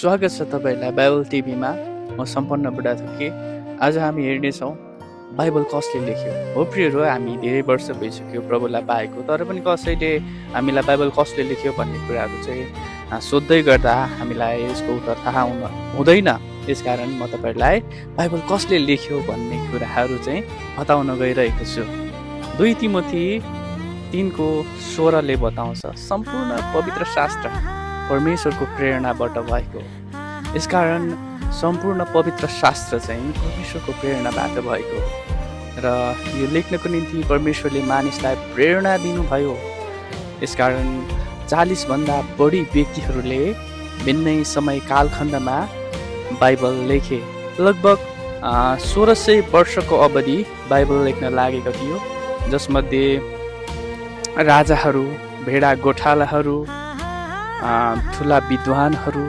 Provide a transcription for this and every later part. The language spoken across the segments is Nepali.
स्वागत छ तपाईँलाई बाइबल टिभीमा। म सम्पन्न बुढाथोकी। आज हामी हेर्नेछौँ बाइबल कसले लेख्यो। हो प्रियहरू, हामी धेरै वर्ष भइसक्यो प्रभुलाई पाएको, तर पनि कसैले हामीलाई बाइबल कसले लेख्यो भन्ने कुराहरू चाहिँ सोध्दै गर्दा हामीलाई यसको उत्तर थाहा हुँदैन। त्यसकारण म तपाईँहरूलाई बाइबल कसले लेख्यो भन्ने कुराहरू चाहिँ बताउन गइरहेको छु। 2 तिमोथी 3:16 बताउँछ, सम्पूर्ण पवित्र शास्त्र परमेश्वरको प्रेरणाबाट भएको। यसकारण सम्पूर्ण पवित्र शास्त्र चाहिँ परमेश्वरको प्रेरणाबाट भएको र यो लेख्नको निम्ति परमेश्वरले मानिसलाई प्रेरणा दिनुभयो। यसकारण 40 भन्दा बढी व्यक्तिहरूले भिन्नै समय कालखण्डमा बाइबल लेखे। लगभग 1600 वर्षको अवधि बाइबल लेख्न लागेको थियो, जसमध्ये राजाहरू, भेडा गोठालाहरू, ठुला विद्वानहरू,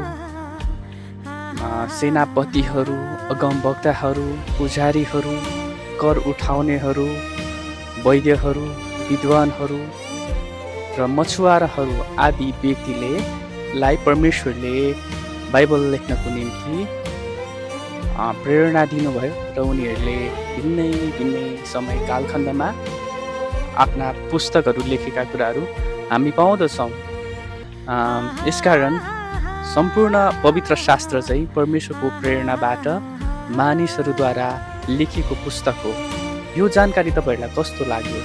सेनापतिहरू, अगमवक्ताहरू, पुजारीहरू, कर उठाउनेहरू, वैद्यहरू, विद्वानहरू र मछुवाराहरू आदि व्यक्तिलाई परमेश्वरले बाइबल लेख्नको निम्ति प्रेरणा दिनुभयो र उनीहरूले भिन्नै भिन्नै समय कालखण्डमा आफ्ना पुस्तकहरू लेखेका कुराहरू हामी पाउँदछौँ। यसकारण सम्पूर्ण पवित्र शास्त्र चाहिँ परमेश्वरको प्रेरणाबाट मानिसहरूद्वारा लेखिएको पुस्तक हो। यो जानकारी तपाईँहरूलाई कस्तो लाग्यो?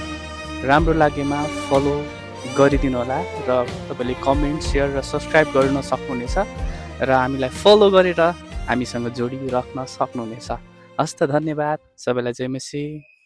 राम्रो लागेमा फलो गरिदिनु होला र तपाईँले कमेन्ट, सेयर र सब्सक्राइब गर्न सक्नुहुनेछ र हामीलाई फलो गरेर हामीसँग जोडिराख्न सक्नुहुनेछ। हस्त धन्यवाद। सबैलाई जय मसीह।